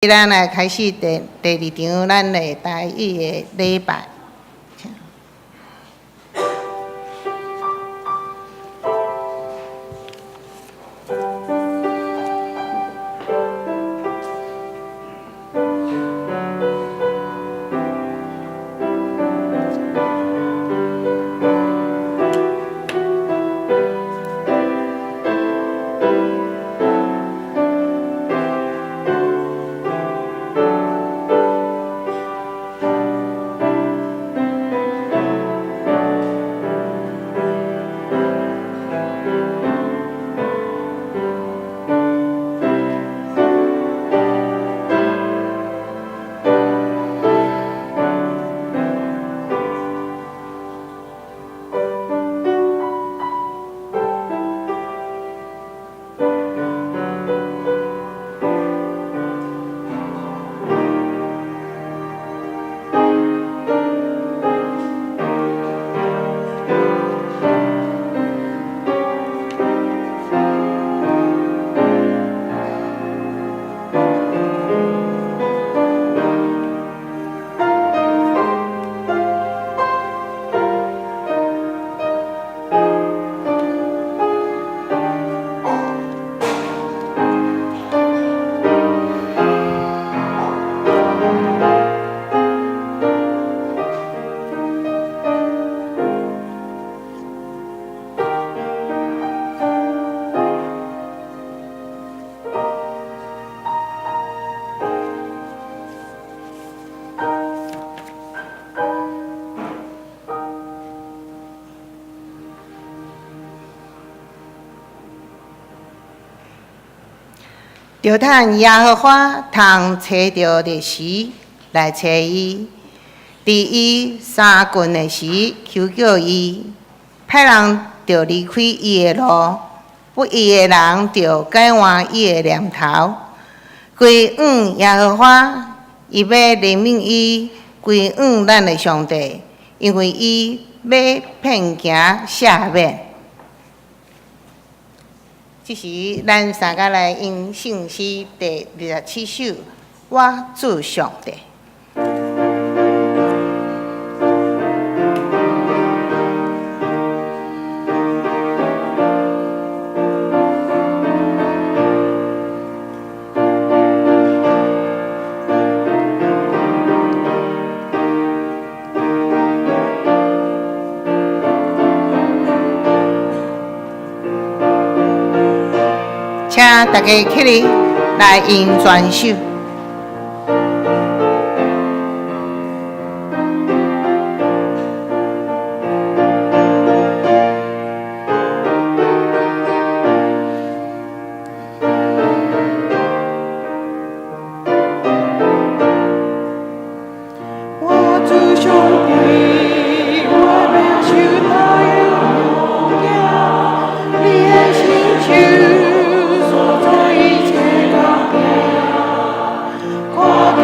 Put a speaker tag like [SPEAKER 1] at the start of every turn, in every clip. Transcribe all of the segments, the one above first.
[SPEAKER 1] 咱來開始第二場咱的台語的禮拜。著趁耶和華通揣著的時來揣伊，佇伊相近的時求叫伊，歹人著離開伊的路，不義的人著改換伊的念頭。歸向耶和華，伊欲憐憫伊；歸向咱的上帝，因為伊欲遍行赦免。這時，咱三個來吟聖詩第27首《我主上帝》。請大家起立來吟全首。
[SPEAKER 2] 我主上帝，我欲受他的物件，你的成就所做一切工作，看見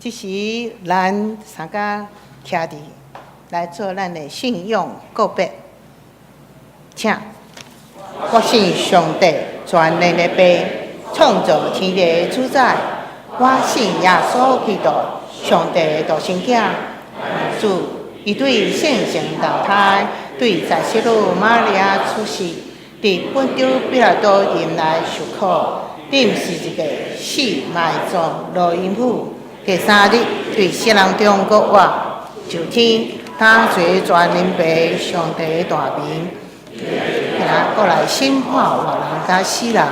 [SPEAKER 1] 這時，咱三家徛佇來做咱的信仰告白，請。我信上帝全能的父，創造天地的主宰。我信耶穌基督，上帝的獨生囝，主，伊對聖神投胎，對在聖女瑪利亞出世，佇本丟彼拉多任內受苦，釘十字架死埋葬落陰府，第三日對死人中復活，上天，他坐全能父上帝的大面，過來審判活人佮死人。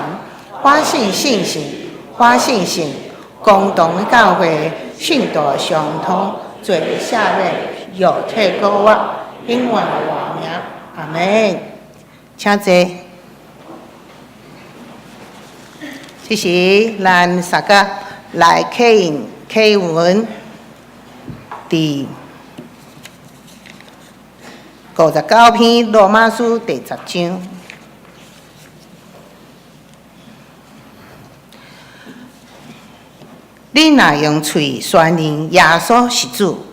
[SPEAKER 1] 我信聖神，我信聖公同的教會，聖徒相通，罪赦免，肉體復活，永遠活命。阿門。請坐。這時，咱三個來啟應啟文，佇59篇羅馬書第十章。恁若用喙宣認耶穌是主，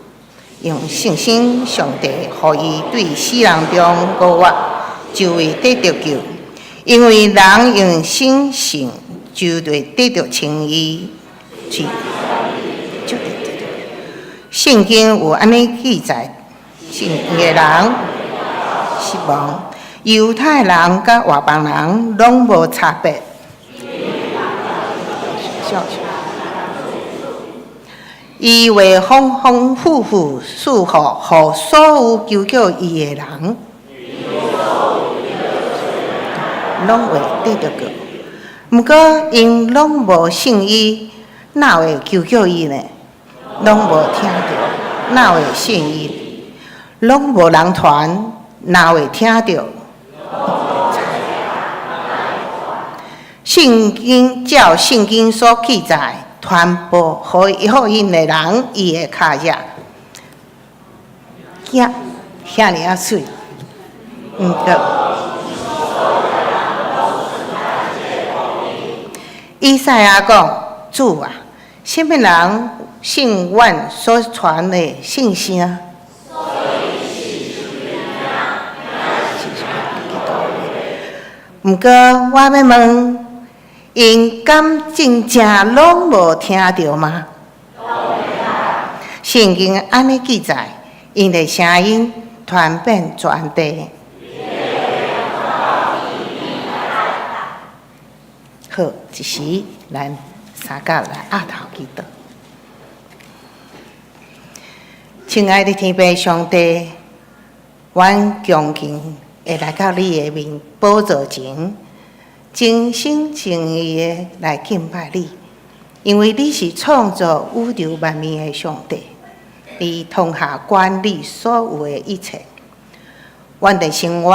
[SPEAKER 1] 用信心上帝予伊對死人中復活，就會得著救。因為人用心信，就會得著稱義。就聖經有按呢記載，信的人失望，猶太人佮外邦人攏無差別。伊會豐豐富富賜福，予所有求叫伊的人，攏會得著救。毋過𪜶攏無信伊，哪會求叫伊呢？攏無聽著，哪會信伊？攏無人傳，哪會聽著？聖經照聖經所記載，傳播予福音的人，伊的跤跡行遐爾仔媠，毋過以賽亞講：主啊，啥物人信阮所傳的信息啊？毋過我欲問，𪜶敢真正攏無聽著嗎？聖經按呢記載，𪜶的聲音傳遍全地。好，這時咱三甲來押頭祈禱。親愛的天父上帝，阮恭敬會來到你的面寶座前，真心誠意的來敬拜你，因為你是創造宇宙萬物的上帝，你統轄管理所有的一切。阮的生活、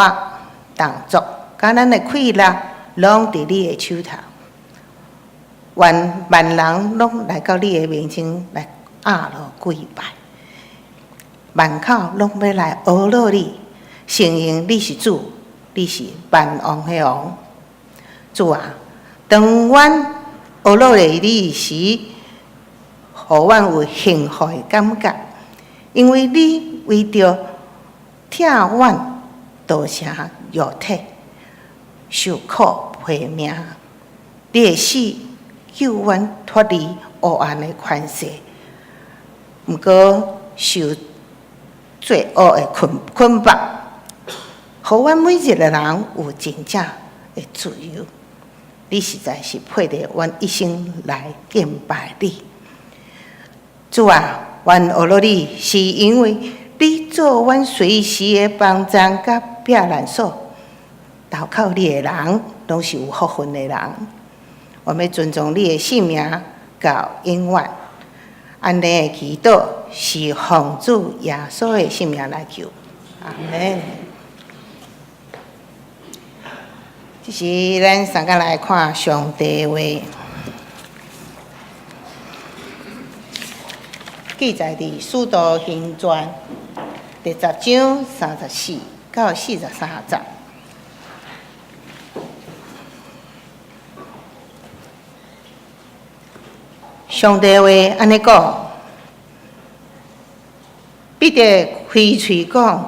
[SPEAKER 1] 動作、佮咱的氣力，攏佇你的手頭。願萬人攏來到你的面前來押落跪拜，萬口攏欲來阿羅你，承認你是主，你是萬王的王。主啊，當阮阿羅你時，予阮有幸福的感覺，因為你為著疼阮，道成肉體，受苦賠命，你的死救阮脫離黑暗的權勢，毋過受罪惡的捆捆綁，予阮每一个人有真正的自由。你實在是配得阮一生來敬拜你。主啊，阮阿羅你，是因為你做阮隨時的幫贊佮避難所。投靠你的人，攏是有福分的人。我欲尊崇你的聖名到永遠。按呢的祈禱是奉主耶穌的聖名來求，阿門。這時，咱三個來看上帝話，記載佇《使徒行傳》第十章34到43節。上帝話按呢講。彼得開喙講：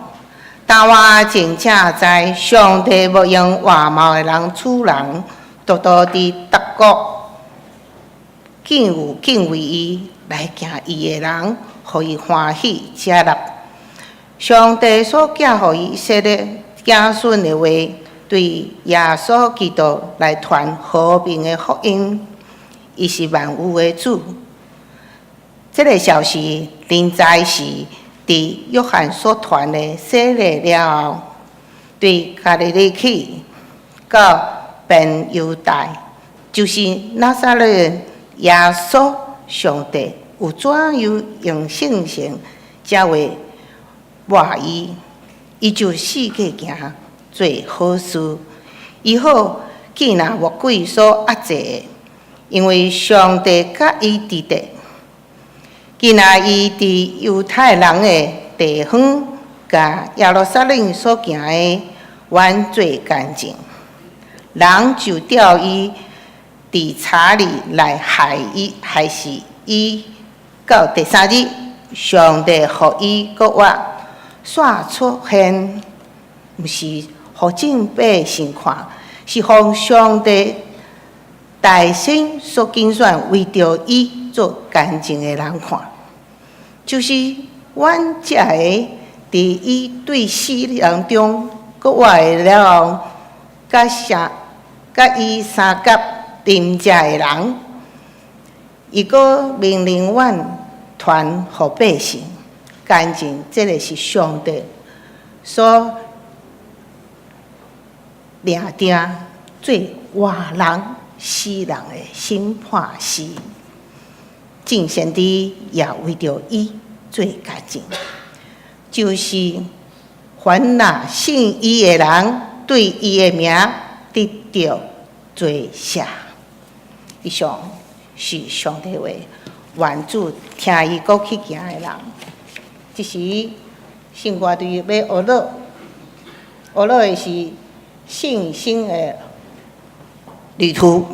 [SPEAKER 1] 當我真正知，上帝無用外貌的人處人，獨獨佇別國見有敬畏伊來行義的人，予伊歡喜接納。上帝所寄予以色列子孫的話，對耶穌基督來傳和平的福音，伊是萬有的主。這个消息臨在時，佇約翰所傳的洗禮了後，對加利利去到全猶大，就是拿撒勒人耶穌，上帝有怎樣用聖神這話抹伊，伊就四界行做好事，醫好見那魔鬼所壓制的，因為上帝佮伊佇咧。今仔伊佇猶太人的地方，共耶路撒冷所行的，完做乾淨，人就照伊佇查理來害伊，害死伊。到第三日，上帝予伊復活，煞出現，毋是予眾百姓看，是予上帝大先所揀選為著伊做乾淨的人看。就是阮這个佇伊對死人中復活了後，佮伊相佮臨食的人，伊閣命令阮傳予百姓，乾淨，這个是上帝所命定做活人死人的審判師。眾先知也為著伊做見證，就是凡若信伊的人，對伊的名得著罪赦。以上是上帝話，願主聽伊閣去行的人。這時聖歌隊欲學落，學落的是信心的旅途。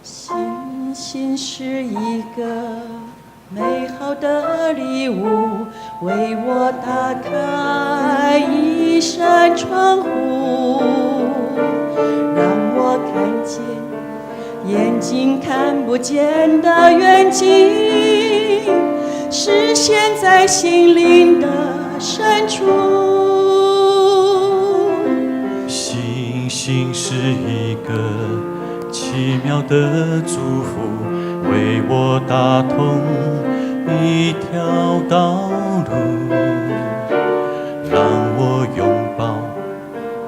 [SPEAKER 2] 信心是一個美好的禮物，為我打開一扇窗戶，讓我看見眼睛看不見的願景，實現在心靈的深處。
[SPEAKER 3] 信心是一個奇妙的祝福，為我打通一條道路，讓我擁抱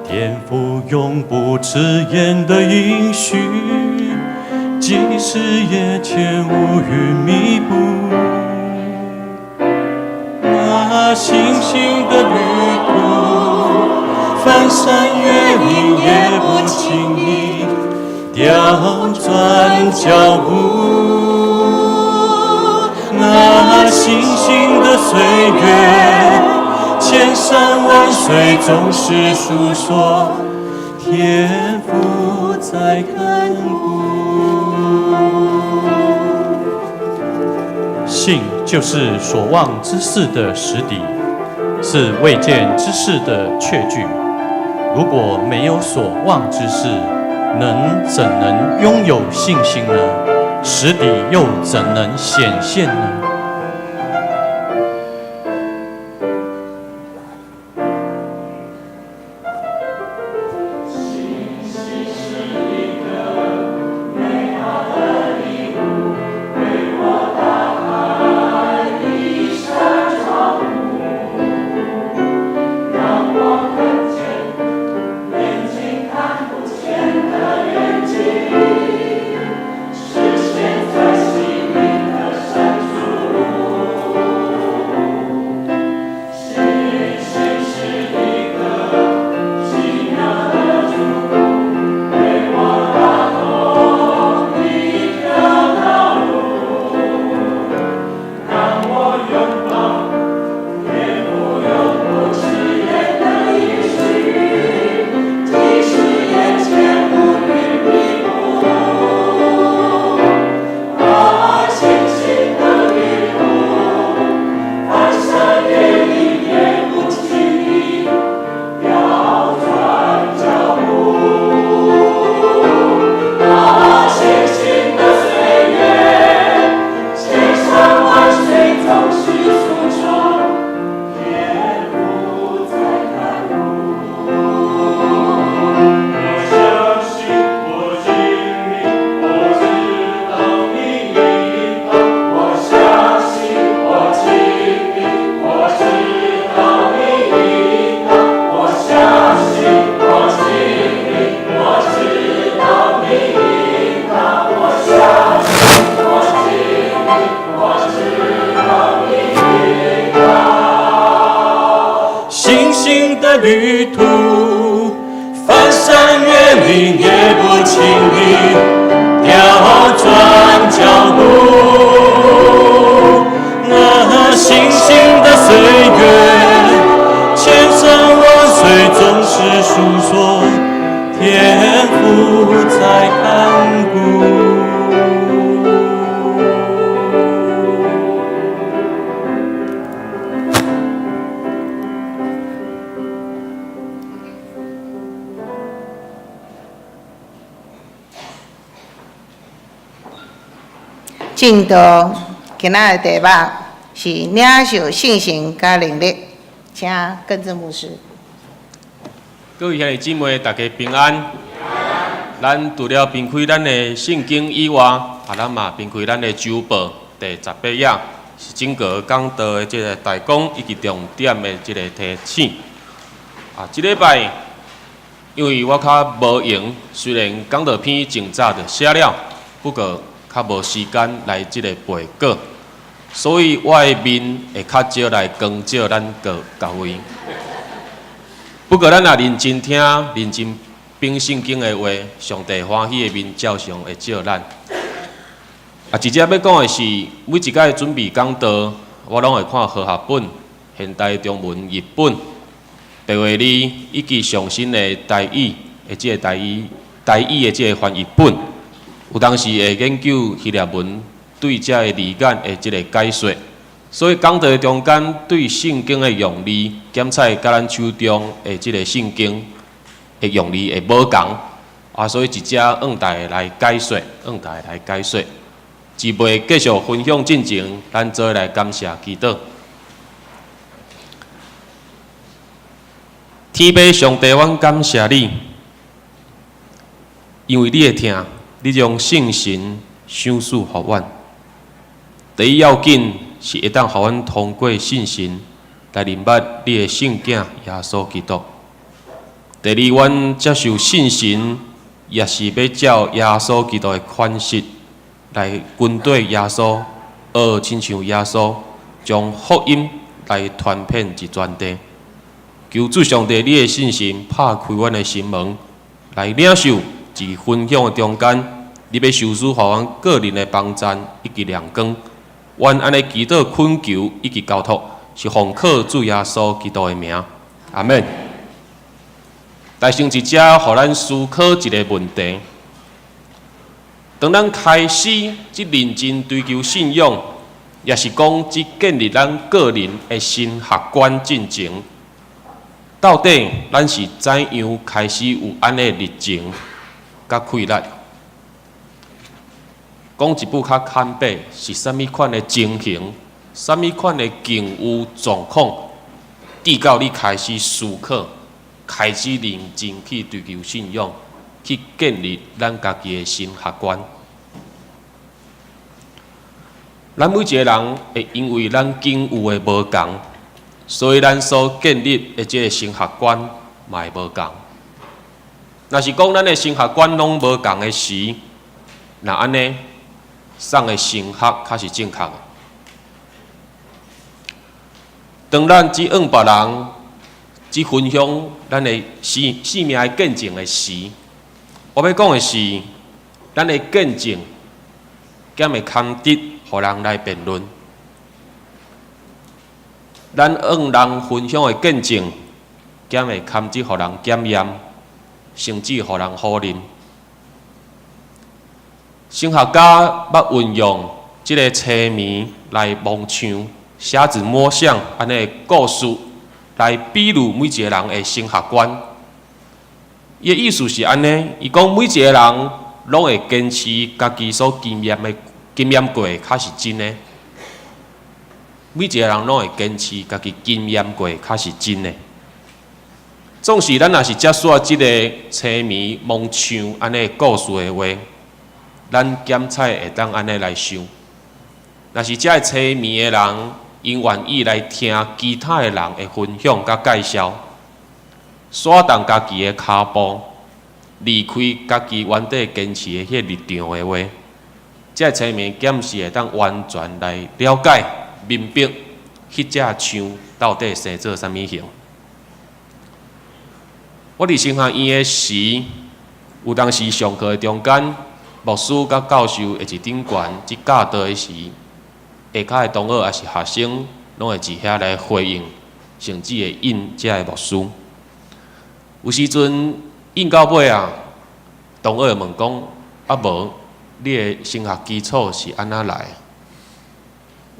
[SPEAKER 3] 天父永不遲延的應許，即使眼前烏雲密布，那信心的旅途，翻山越嶺也不輕易調轉腳步，那信心的歲月，千山萬水總是訴說天父在看顧。
[SPEAKER 4] 信就是所望之事的實底，是未見之事的確據。如果沒有所望之事，能怎能擁有信心呢？實底又怎能顯現呢？
[SPEAKER 2] 信
[SPEAKER 3] 指望依靠。信心的旅途，翻山越嶺也不輕易調轉腳步。那信心的歲月，千山萬水總是訴說天父在看顧。
[SPEAKER 1] 證道今仔的題目是領受聖神佮能力，請根正牧師。
[SPEAKER 5] 各位兄弟姊妹，大家平安。咱除了翻開咱的聖經以外，咱嘛翻開咱的週報第18頁，是整個講道的這个大綱以及重點的這个提醒。這禮拜因為我較無閒，雖然講道篇真早就寫了，不過較無時間來這个背稿，所以我的面會較少來光照咱各位。不過咱若認真聽、認真秉聖經的話，上帝歡喜的面照常會照咱。直接欲講的是，每一擺準備講道，我攏會看和合本、現代中文譯本、白話字以及上新的台語的這个台語的這个翻譯本。有當時會研究希臘文對這个字眼的這个解說，所以講道的中間對聖經的用字檢採，佮咱手中的這个聖經的用字會無仝，所以一節向大家來解說，向大家來解說。在未繼續分享進前，咱做伙來感謝祈禱。天父上帝，阮感謝你，因為你的疼。你將聖神賞賜予阮。第一要緊是會當予阮通過信心來認捌你的聖子耶穌基督。第二，阮接受聖神，也是欲照耶穌基督的款式來跟綴耶穌，學親像耶穌，將福音來傳遍佇全地。求主上帝，你的聖神拍開阮的心門，來領受。佇分享的中間，你欲賞賜予阮個人的幫贊以及亮光。阮按呢祈禱懇求以及交託，是奉靠主耶穌基督的名，阿們。來先佇遮，予咱思考一个問題：當咱開始去認真追求信仰，也是講去建立咱個人的神學觀進前，到底咱是怎樣開始有按呢熱情佮氣力？講一句較坦白，是啥物款的情形？啥物款的境遇狀況，直到你開始思考，開始認真去追求信仰，去建立咱家己的神學觀。咱每一个人會因為咱境遇的無仝，所以咱所建立的這个神學觀嘛會無仝。若是講咱的神學觀攏無仝的時，若按呢，啥的神學較是正確的？當咱只向別人只分享咱的生命的見證的時，我欲講的是，咱的見證敢會堪得予人來辯論？咱向人分享的見證，敢會堪得予人檢驗，甚至予人否認？神學家捌運用這个催眠來摸像、瞎子摸象按呢故事來比喻每一个人的神學觀。伊的意思是按呢，伊講每一个人攏會堅持家己所經驗的、經驗過的較是真的。每一个人攏會堅持家己經驗過的較是真的。總是咱若是接續這个催眠摸像按呢故事的話，咱檢採會當按呢來想。若是這个催眠的人，𪜶願意來聽其他的人的分享佮介紹，甩動家己的跤步，離開家己原底堅持的彼个立場的話，這个青盲敢是會當完全來了解、明白彼隻樹到底生做啥物形。我佇神學院的時，有當時上課的中間，牧師佮教授會佇頂懸佇教導的時，下跤的同學抑是學生，攏會佇遐來回應，甚至會應這个牧師。有時陣應到尾啊，同學會問講：啊無，你的神學基礎是按怎來？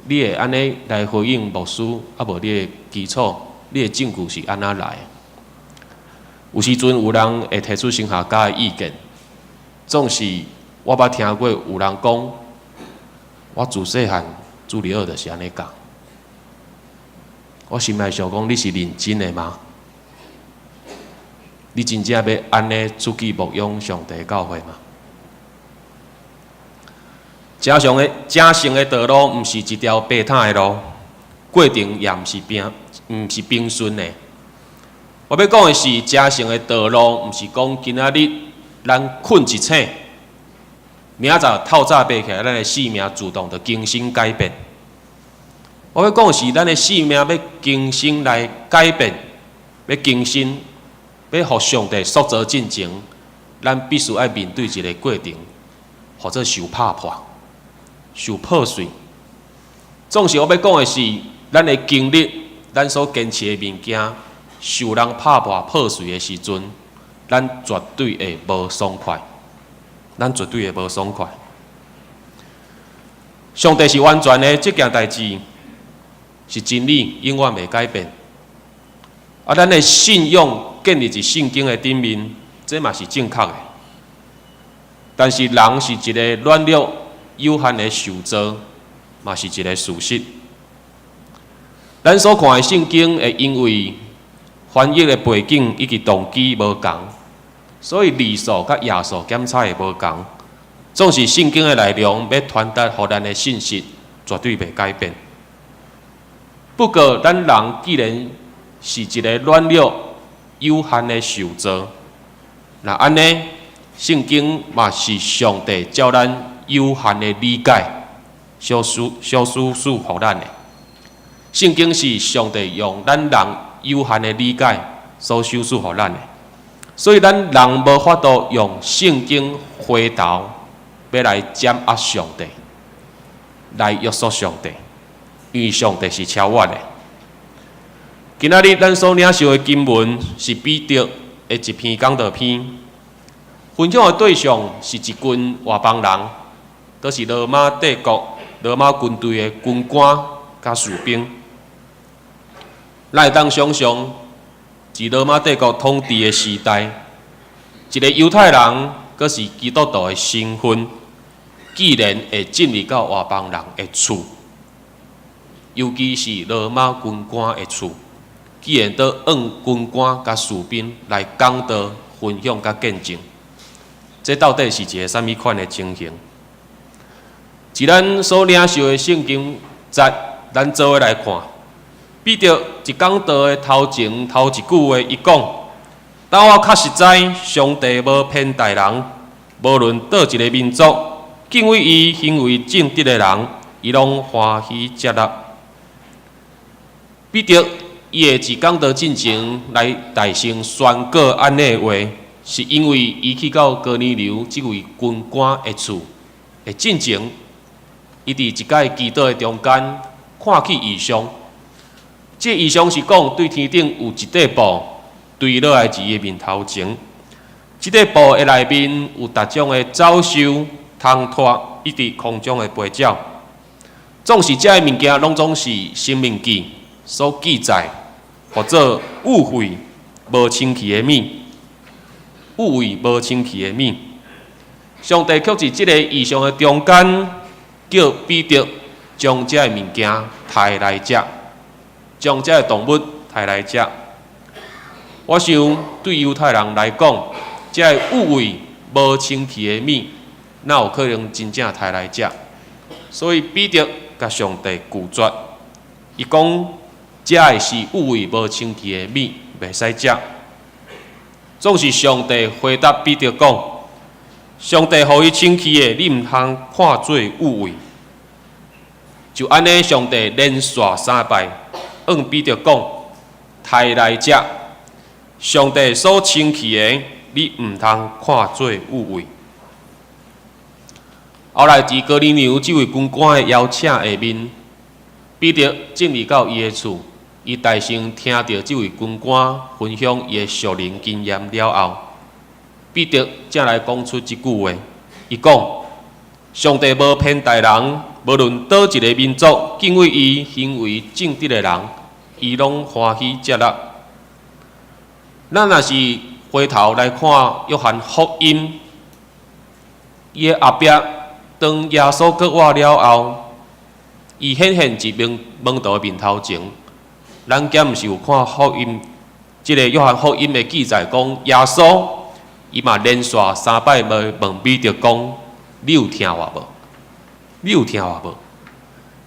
[SPEAKER 5] 你會按呢來回應牧師？啊無，你的基礎、你的證據是按怎來？有時陣有人會提出神學家的意見，總是我捌聽過有人講，我自細漢主日學就是按呢教。我心內想講，你是認真的嗎？你真正欲按呢出去牧養上帝教會嗎？成聖的成聖的道路，毋是一條平坦的路，過程也毋是平，毋是平順的。我欲講的是，成聖的道路，毋是講今仔日咱睏一醒，明仔載透早爬起來，咱的生命自動就更新改變。我欲講的是，咱的生命欲更新來改變，欲更新，欲予上帝塑造進前，咱必須愛面對一个過程，或者受拍破、受破碎。總是我欲講的是，咱的經歷，咱所堅持的物件，受人拍破破碎的時陣，咱絕對會無爽快。咱絕對會無爽快。上帝是完全的，這件代誌是真理，永遠袂改變。啊，咱的信仰建立佇聖經的頂面，這嘛是正確的。但是人是一个軟弱有限的受造，嘛是一个事實。咱所看的聖經會因為翻譯的背景以及動機無仝，所以字數佮頁數檢查會無仝。總是聖經的內容欲傳達予咱的信息，絕對袂改變。不過，咱人既然是一个軟弱有限的受造，若按呢，聖經嘛是上帝照咱有限的理解，所賜所賜賜予咱的。聖經是上帝用咱人有限的理解所賞賜予咱的，所以咱人無法度用聖經回頭欲來掌壓上帝，來約束上帝，因為上帝是超越的。今仔日咱所領受的經文是彼得的一篇講道篇，分享的對象是一群外邦人，都是羅馬帝國、羅馬軍隊的軍官佮士兵。咱會當想像，佇羅馬帝國統治的時代，一个猶太人，閣是基督徒的身份，竟然會進入到外邦人的厝，尤其是羅馬軍官的厝，竟然閣向軍官佮士兵來講道、分享佮見證，這到底是一个啥物款的情形？佇咱所領受的聖經節，咱做伙來看。彼得佇講道的頭前頭一句話，伊講：但我確實知，上帝無偏待人，無論佗一个民族，敬畏伊、行為正直的人，伊攏歡喜接納。彼得伊會佇講道進前來大聲宣告按呢話，是因為伊去到哥尼流這位軍官的厝的進前，伊佇一擺祈禱的中間看起異象。這異象是講，對天頂有一塊布墜落來佇伊的面頭前。這塊布的內面有逐種的走獸、通脫以及空中的飛鳥。總是這个物件，攏總是《申命記》所記載，或做污穢無清氣的物，污穢無清氣的物。上帝卻佇這个異象的中間，叫彼得將這个物件刣來食。將這个動物刣來食。我想對猶太人來講，這个污穢無清氣的物，哪有可能真正刣來食？所以彼得共上帝拒絕，伊講這个是污穢無清氣的物，袂使食。總是上帝回答彼得講：上帝予伊清氣的，你毋通看做污穢。就按呢，上帝連續三擺，向彼得講：刣來食。上帝所清氣的，你毋通看做污穢。後來，佇哥尼流這位軍官的邀請下面，彼得進入到伊的厝，伊大聲聽著這位軍官分享伊的屬靈經驗了後，彼得才來講出這句話。伊講：上帝無偏待人，無論佗一个民族敬畏伊、行為正直的人，伊攏歡喜接納。咱若是回頭來看約翰福音，伊的後壁，當耶穌復活了後，伊顯現佇門門徒的面頭前。咱敢毋是有看福音？這个約翰福音的記載講，耶穌伊嘛連續三擺問問彼得講：你有疼我無？你有疼我無？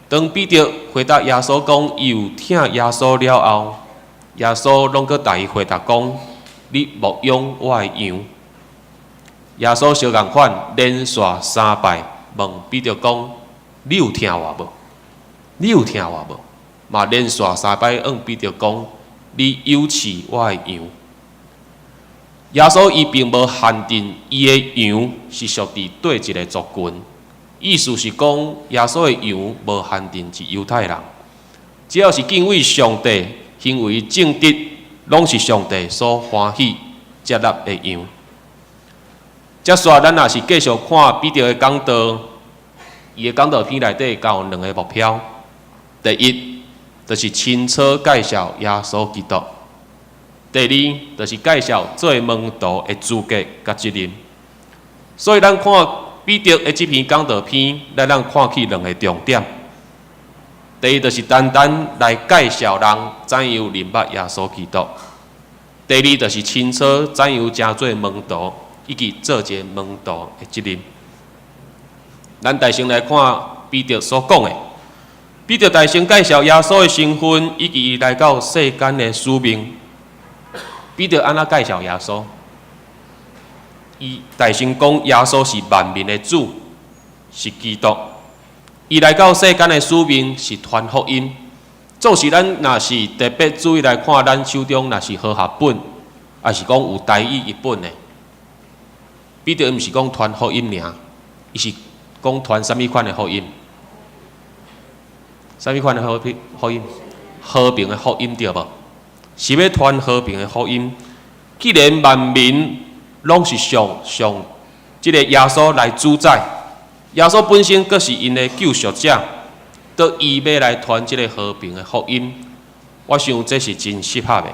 [SPEAKER 5] 當彼得回答耶穌講伊有疼耶穌了後，耶穌攏閣共伊回答講：你牧養我的羊。耶穌相仝款連續三擺問彼得講：你有疼我無？你有疼我無？嘛連續三擺向彼得講：你有飼我的羊。耶穌伊並無限定伊的羊是屬佇佗一个族群，意思是講耶穌的羊無限定是猶太人，只要是敬畏上帝、行為正直，攏是上帝所歡喜接納的羊。接續咱若是繼續看彼得的講道，伊的講道篇內底共有兩个目標。第一，就是清楚介紹耶穌基督；第二，就是介紹做門徒的資格佮責任。所以，咱看彼得的這篇講道篇，咱通看起兩个重點。第一，就是單單來介紹人怎樣認捌耶穌基督；第二，就是清楚怎樣成做門徒，以及做一个門徒的責任。咱大先來看彼得所講的。彼得大先介紹耶穌的身份，以及伊來到世間的使命。彼得按怎介紹耶穌？伊大先講耶穌是萬民的主，是基督。伊來到世間的使命是傳福音。總是咱若是特別注意來看，咱手中若是和合本，抑是講有台語譯本的，彼得毋是講傳福音爾，伊是講傳啥物款的福音？啥物款的和平福音？和平的福音對無？是欲傳和平的福音。既然萬民攏是上上這个耶穌來主宰，耶穌本身閣是𪜶的救贖者，閣伊欲來傳這个和平的福音，我想這是真適合的。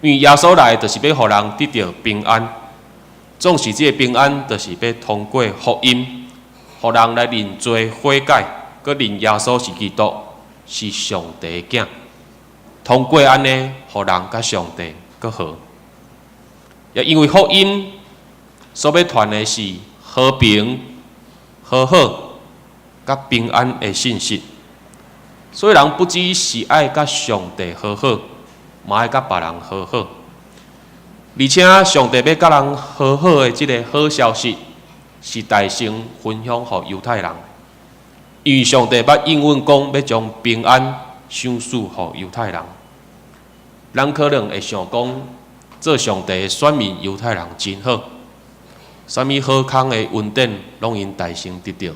[SPEAKER 5] 因為耶穌來就是欲予人得著平安，總是這个平安就是欲通過福音，予人來認罪悔改，閣認耶穌是基督，是上帝的囝。通過按呢，予人佮上帝閣和。也因為福音所欲傳的是和平、和好、佮平安的信息，所以人不只是愛佮上帝和好，嘛愛佮別人和好。而且上帝欲佮人和好的這个好消息，是大先分享予猶太人。因為上帝捌應允講，欲將平安賞賜予猶太人。咱可能會想講，做上帝的選民猶太人真好，啥物好康的恩典攏𪜶大先得著。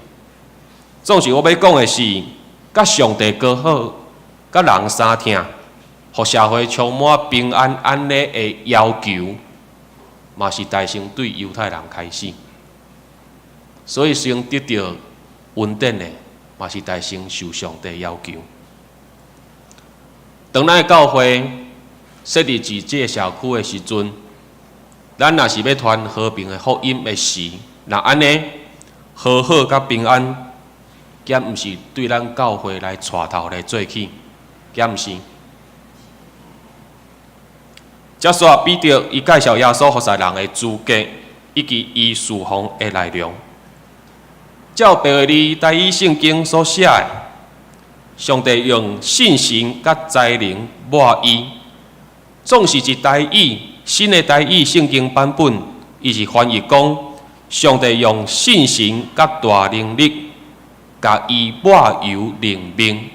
[SPEAKER 5] 總是我欲講的是，佮上帝和好，佮人相疼，予社會充滿平安按呢的要求，嘛是大先對猶太人開始。所以先得著恩典的，嘛是大先受上帝要求。當咱的教會設立佇這个社區的時陣，咱若是欲傳和平的福音的時，若按呢和好佮平安，敢毋是對咱教會來帶頭來做起，敢毋是？接續彼得伊介紹耶穌服侍人的資格，以及伊事奉的內容。照白話字台語聖經所寫的，上帝用信心佮才能抹伊。總是佇台語新的台語聖經版本，伊是翻譯講，上帝用信心佮大能力，共伊抹油認命，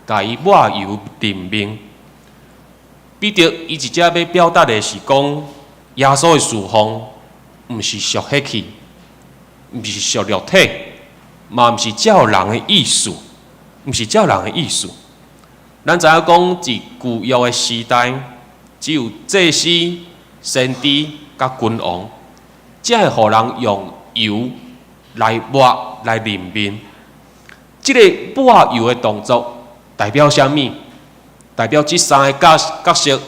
[SPEAKER 5] 共伊抹油認命。彼得伊佇遮欲表達的是講，耶穌的侍奉，毋是屬血氣，毋是屬肉體，嘛毋是照人的意思，毋是照人的意思。咱知影講，佇舊約的時代，只有祭司、先知佮君王，才會予人用油來抹來淋面。這个抹油的動作代表啥物？代表這三个角色，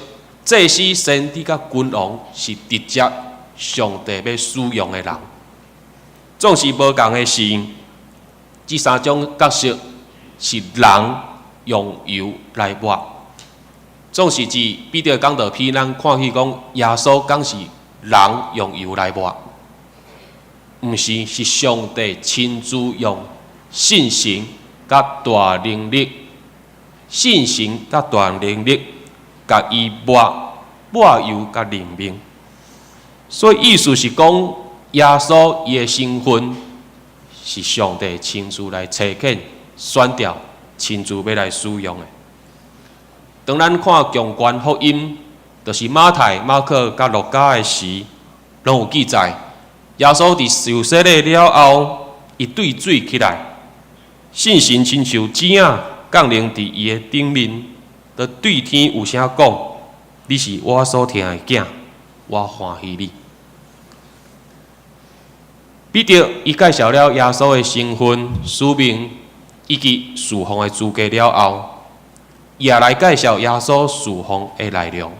[SPEAKER 5] 祭司、先知佮君王是直接上帝欲使用的人。總是無仝的是，這三種角色是人用油來抹。總是佇彼得講道篇，咱看去講耶穌敢是人用油來抹，毋是，是上帝親自用信心佮大能力，信心佮大能力，共伊抹抹油佮任命。所以意思是講，耶穌伊的身份是上帝親自來差遣、選召、親自欲來使用的。當咱看共關福音，就是馬太、馬可佮路加的時，攏有記載，耶穌佇受洗禮了後，伊對水起來，聖神親像雞仔降臨佇伊的頂面，就對天有聲講：你是我所疼的囝，我歡喜你。彼得伊介紹了耶穌的身份、使命以及侍奉的資格了後，也來介紹耶穌侍奉的內容。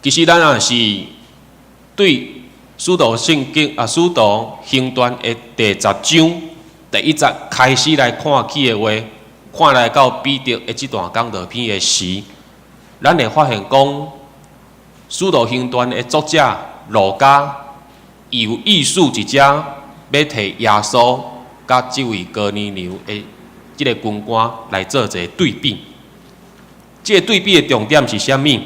[SPEAKER 5] 其實咱若是對使徒聖經啊，使徒行傳的第十章第一節開始來看起的話，看來到彼得的這段講道篇的時，咱會發現講，使徒行傳的作者路加，伊有意思佇遮欲提耶穌佮這位哥尼流的這个軍官來做一个對比。這个對比的重點是啥物？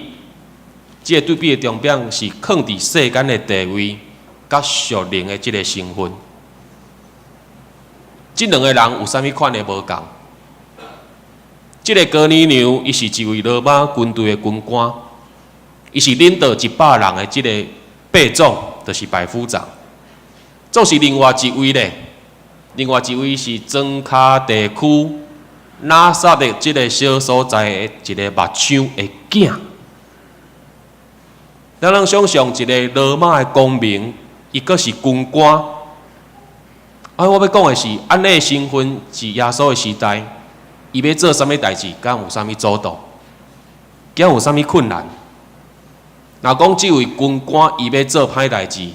[SPEAKER 5] 這个對比的重點是囥佇世間的地位，佮屬靈的這个身份。這兩个人有啥物款的無仝？這个哥尼流，伊是一位羅馬軍隊的軍官，伊是領導100人的這个百總，就是百夫長。總是另外一位咧，另外一位是莊跤地區拿撒勒這个小所在的一个牧長的囝。咱通想象一个羅馬的公民，伊閣是軍官。啊，我欲講的是，按呢身份佇耶穌的時代，伊欲做啥物代誌，敢有啥物阻擋？敢有啥物困難？若講這位軍官伊欲做歹代誌，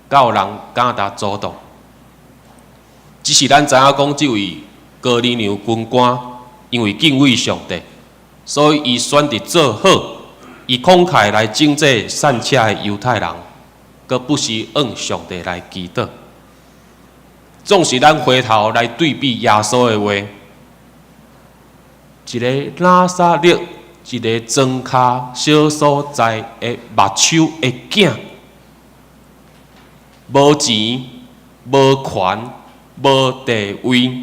[SPEAKER 5] 敢有人敢共阻擋？只是咱知影講，這位哥尼流軍官因為敬畏上帝，所以伊選擇做好，伊慷慨來賑濟散赤的猶太人，閣不時向上帝來祈禱。總是咱回頭來對比耶穌的話，一个拿撒勒，一个莊跤小所在的牧首的囝，無錢、無權、無地位，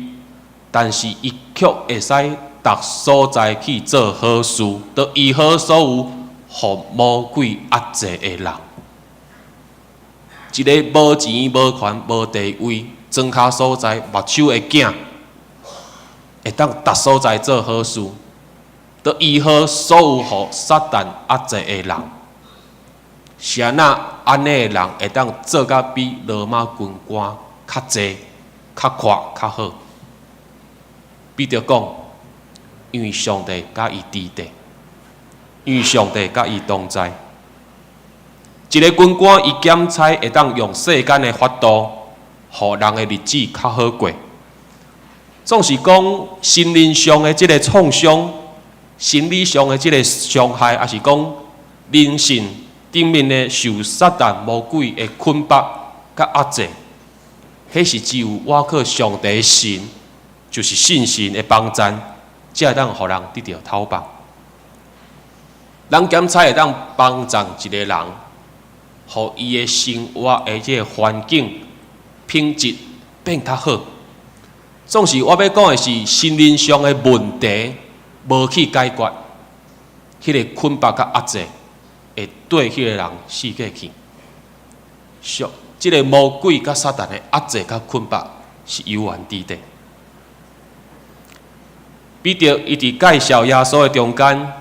[SPEAKER 5] 但是伊卻會使逐所在去做好事，就醫好所有予魔鬼壓制的人。一个無錢、無權、無地位，莊跤所在牧首的囝，會當逐所在做好事，就醫好所有予撒旦壓制的人。是按怎按呢的人會當做甲比羅馬軍官較濟、較快、較好？彼得講，因為上帝佮伊佇咧，因為上帝佮伊同在。一个軍官伊檢差會當用世間的法度，予人的日子較好過。總是講心靈上的這个創傷，心理上的這个傷害，抑是講靈性頂面的受撒旦魔鬼的捆綁佮壓制，彼是只有倚靠上帝神，就是信心的幫贊，才會當予人得著透放。人檢差會當幫贊一个人，予伊的生活的這个環境品質變較好。總是我欲講的是心靈上的問題無去解決，彼个捆綁佮壓制會綴彼个人四界去。上，這个魔鬼佮撒旦的壓制佮捆綁是猶原佇咧。彼得伊佇介紹耶穌的中間，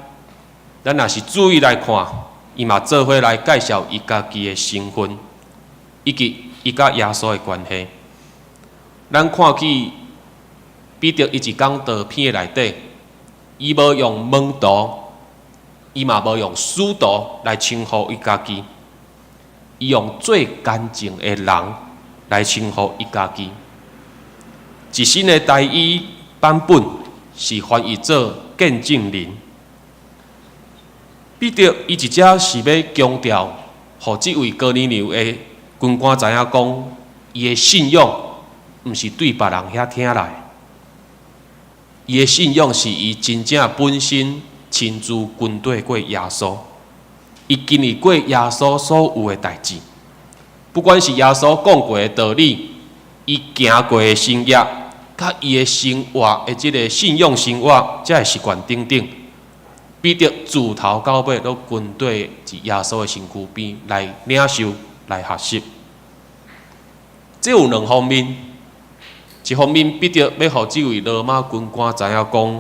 [SPEAKER 5] 咱若是注意來看，伊嘛做伙來介紹伊家己的身份，以及伊佮耶穌的關係。咱看見彼得伊一講道篇的內底，伊無用門徒，伊嘛無用使徒來稱呼伊家己，伊用最乾淨的人來稱呼伊家己。一新的台語版本是翻譯做見證人。彼得伊一隻是欲強調，予這位哥尼流的軍官知影講，伊的信仰毋是對別人遐聽來，伊的信仰是伊真正本身親自跟綴過耶穌，伊經歷過耶穌所有的代誌，不管是耶穌講過的道理，伊行過的神跡，佮伊的生活的這个信仰生活，這个習慣等等，彼得自頭到尾攏跟綴佇耶穌的身軀邊來領受、來學習。這有兩方面，一方面彼得欲予這位羅馬軍官知影講，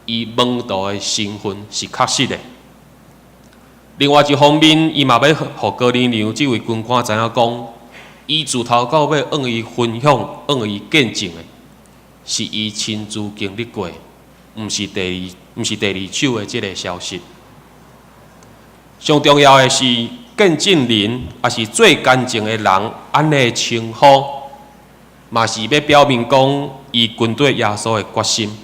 [SPEAKER 5] 伊門徒的身份是確實的；另外一方面，伊嘛欲予哥尼流這位軍官知影講，伊自頭到尾向伊分享、向伊見證的，是伊親自經歷過，毋是第二手的這个消息。上重要的是，見證人抑是最乾淨的人，按呢稱呼，嘛是欲表明講伊跟綴耶穌的決心。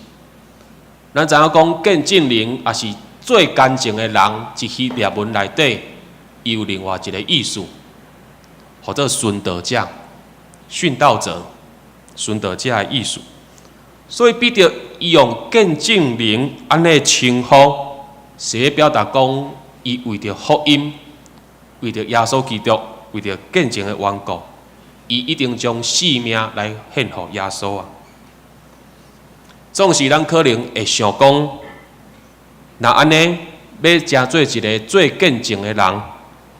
[SPEAKER 5] 咱知影講見證人抑是最乾淨的人，佇希臘文內底，伊有另外一个意思，號做殉道者、殉道者、殉道者的意思。所以彼得伊用見證人按呢稱呼，是咧表達講，伊為著福音，為著耶穌基督，為著見證的緣故，伊一定將性命來獻予耶穌啊！總是咱可能會想講，若按呢，欲成做一个做見證的人，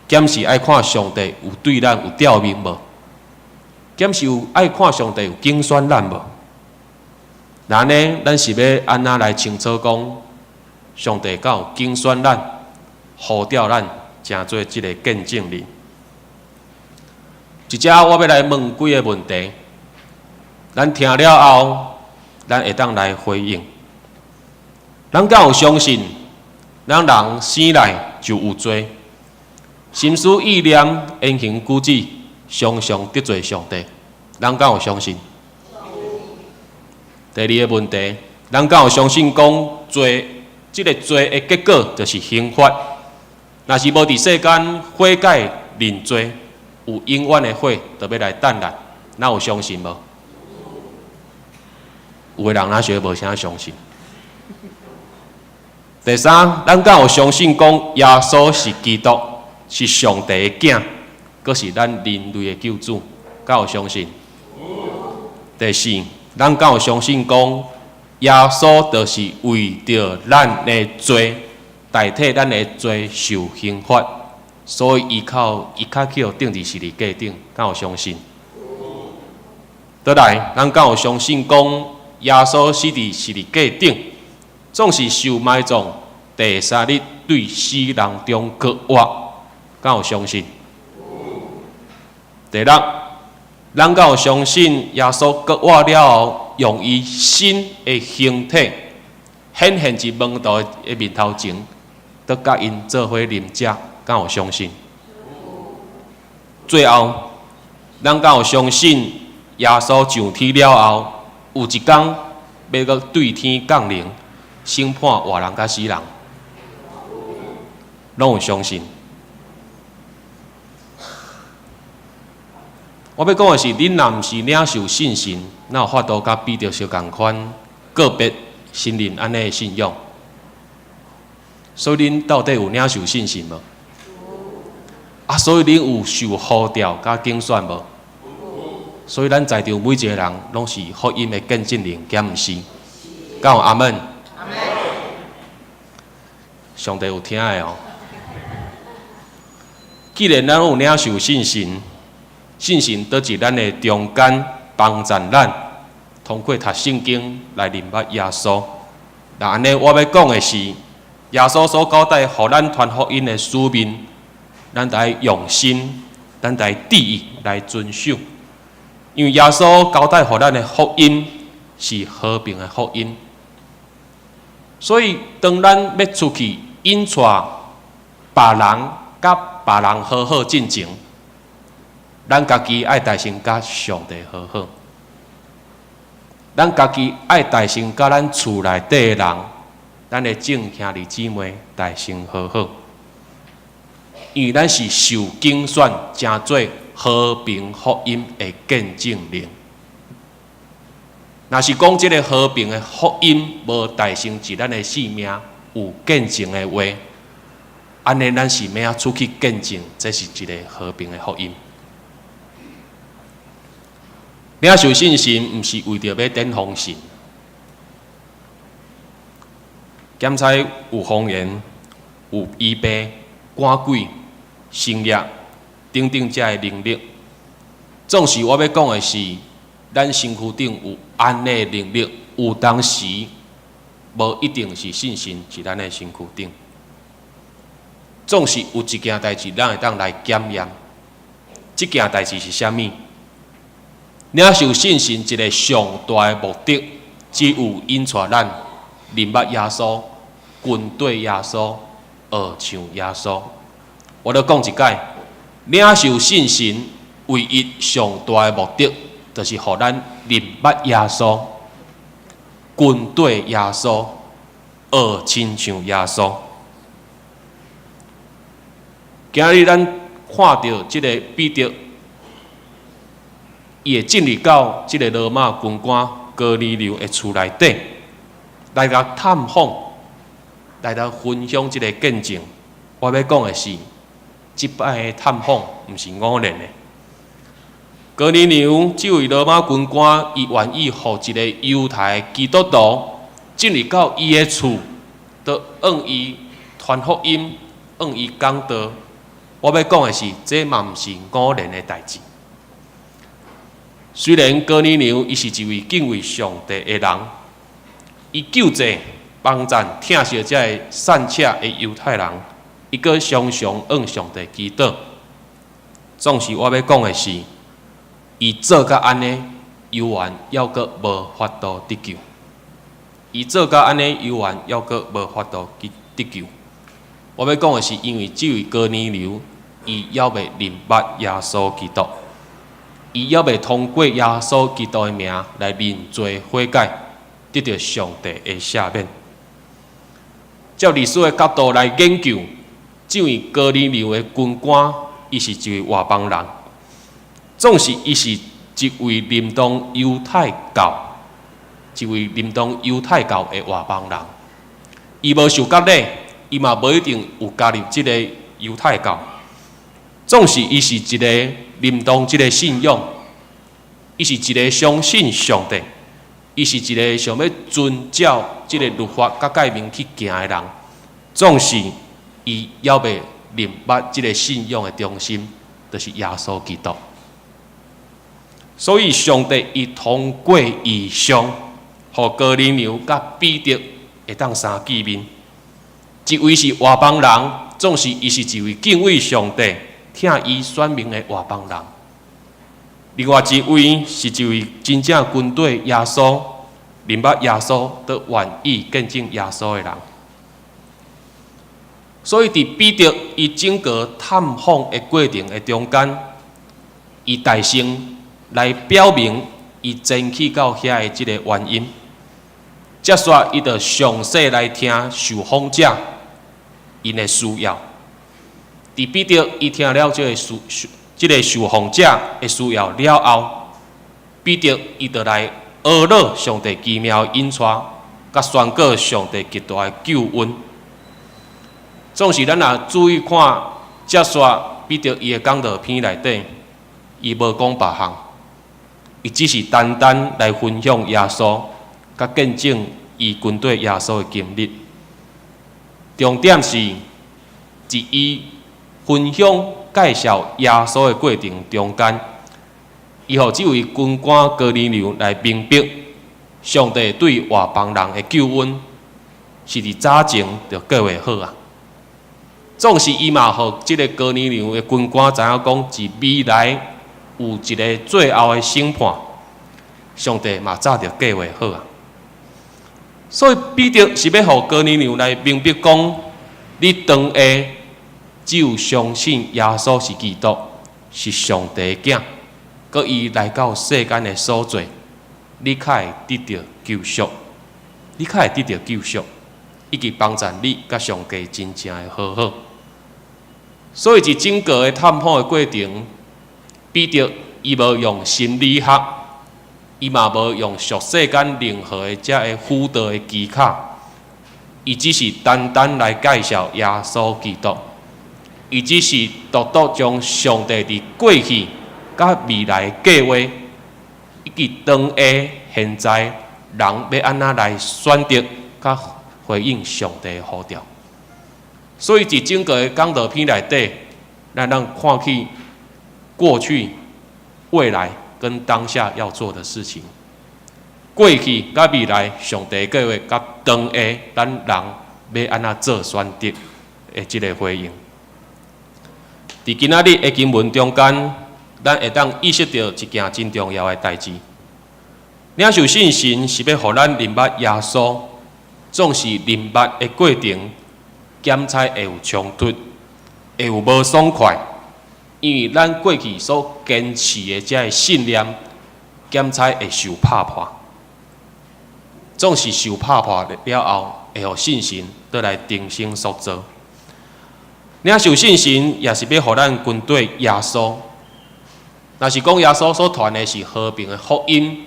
[SPEAKER 5] 敢是愛看上帝有對咱有召命無？敢是有愛看上帝有揀選咱無？若按呢，咱是欲按怎來清楚講，上帝敢有揀選咱，呼召咱，成做這个見證人？這遮我欲來問幾个問題，咱聽了後，咱會當來回應。咱敢有相信，咱人生來就有罪，心思意念、言行舉止，常常得罪上帝。咱敢有相信？第二个問題，咱敢有相信講罪，這个罪的結果就是刑罰。若是無佇世間悔改認罪，有永遠的火就欲來等咱，咱有相信無？有的人若是無啥相信。第三，咱敢有相信講耶穌是基督，是上帝的囝，閣是咱人類的救主，敢有相信？第四，咱敢有相信講耶穌就是為著咱的罪，代替咱的罪受刑罰，所以伊較去予釘佇十字架頂，敢有相信？倒來，咱敢有相信講耶穌死佇十字架頂，總是受埋葬，第三日對死人中復活，敢有相信？第六，咱敢有相信耶穌復活了後，用伊新的形體顯現佇門徒的面頭前，閣佮𪜶做伙啉食，敢有相信？最後，咱敢有相信耶穌上天了後，有一工欲閣對天降臨，審判活人佮死人，攏有相信？我欲講的是，恁若毋是領受信心，哪有法度佮彼得相仝款告別承認按呢的信仰？所以恁到底有領受信心無？啊，所以恁有受呼召佮揀選無？所以咱在場每一個人攏是福音的見證人，敢毋是？敢有阿門？上帝有聽的哦。既然咱有領受聖神，聖神佇佇咱的中間幫贊咱，通過讀聖經來認捌耶穌。那按呢，我欲講的是，耶穌所交代予咱傳福音的使命，咱得愛用心，咱得愛注意來遵守。因為耶穌交代予咱的福音是和平的福音，所以當咱欲出去引帶別人佮別人和好進前，咱家己愛代先佮上帝和好，咱家己愛代先佮咱厝內底的人，咱的眾兄弟姊妹代先和好，因為咱是受揀選，成做和平福音的見證人。若是講這个和平的福音無代先佇咱的生命有見證的話，按呢咱是欲按怎出去見證，這是一个和平的福音。領受聖神毋是為著欲典封神，檢查有方言、有醫病、趕鬼、神蹟等等遮的能力。總是我欲講的是，咱身軀頂有按呢的能力，有當時無一定是聖神佇咱的身軀頂。總是有一件代誌，咱會當來檢驗。這件代誌是啥物？領受聖神一个上大的目的，只有引帶咱認捌耶穌，跟綴耶穌，學像耶穌。我閣講一擺，領受聖神唯一上大的目的，就是予咱認捌耶穌，跟綴耶穌，學親像耶穌。今日咱看著這个彼得，伊會進入到這个羅馬軍官哥尼流的厝內底，來共探訪，來來分享這个見證。我欲講的是，這擺的探訪毋是偶然的。哥尼流這位羅馬軍官，伊願意予一个猶太基督徒進入到伊的厝，都向伊傳福音，向伊講道。我欲講的是，這嘛毋是偶然的代誌。雖然哥尼流伊是一位敬畏上帝的人，伊救濟幫贊疼惜這个散赤的猶太人，伊閣常常向上帝祈禱。總是我欲講的是，伊做甲按呢，猶原猶閣無法度得救。伊做甲按呢，猶原猶閣無法度得救。我欲講的是，因為這位哥尼流，伊猶未認捌耶穌基督，伊猶未通過耶穌基督的名來認罪悔改，得著上帝的赦免。照歷史的角度來研究，這位哥尼流的軍官，伊是一位外邦人，總是伊是一位認同猶太教，一位認同猶太教的外邦人。伊無受割禮，伊嘛無一定有加入這个猶太教。總是伊是一個認同這个信仰，伊是一个相信上帝，伊是一个想欲遵照這个律法佮誡命去行的人。總是伊猶未認捌這个信仰的中心，就是耶穌基督。所以上帝伊通過異象，予哥尼流佮彼得會當相見面。一位是外邦人，總是伊是一位敬畏上帝、疼伊選民的外邦人。另外一位是一位真正跟綴耶穌、認捌耶穌、都願意見證耶穌的人。所以，佇彼得伊整個探訪的過程的中間，伊代先來表明伊前去到遐的這个原因。接煞伊就詳細來聽受訪者𪜶的需要。佇彼得伊聽了這个受訪者的需要了後，彼得伊就來呵咾上帝奇妙引帶，佮宣告上帝極大的救恩。總是咱若注意看，接煞彼得伊的講道篇內底，伊無講別項，伊只是單單來分享耶穌，佮見證伊跟綴耶穌的經歷。重點是，佇伊分享介紹耶穌的過程中間，伊予這位軍官哥尼流來明白，上帝對外邦人的救恩是佇早前就計劃好啊。總是伊嘛，予這个哥尼流的軍官知影講，佇未來有一个最後的審判，上帝嘛早就計劃好啊。所以彼得是欲予哥尼流來明白講，你當下只有相信耶穌是基督，是上帝的囝，閣伊來到世間的所做，你較會得著救贖，你較會得著救贖，以及幫助你佮上帝真正的和好。所以，佇整个的探訪的過程，彼得伊無用心理學，伊嘛無用俗世間任何的遮个輔導的技巧，伊只是單單來介紹耶穌基督，伊只是獨獨將上帝佇過去佮未來的計劃，以及當下現在人欲按怎來選擇佮回應上帝的呼召。所以，佇整个的講道篇內底，咱通看去過去、未來跟當下要做的事情。過去佮未來，上帝計劃佮當下，咱人欲按怎做選擇的這个回應。佇今仔日的經文中間，咱會當意識著一件真重要的代誌。領受聖神是欲予咱認捌耶穌，總是認捌的過程，檢採會有衝突，會有無爽快，因為咱過去所堅持的這个信念，檢採會受拍破。總是受拍破了後，會予信心倒來重新塑造。領受聖神也是欲予咱跟綴耶穌。若是講耶穌所傳的是和平的福音，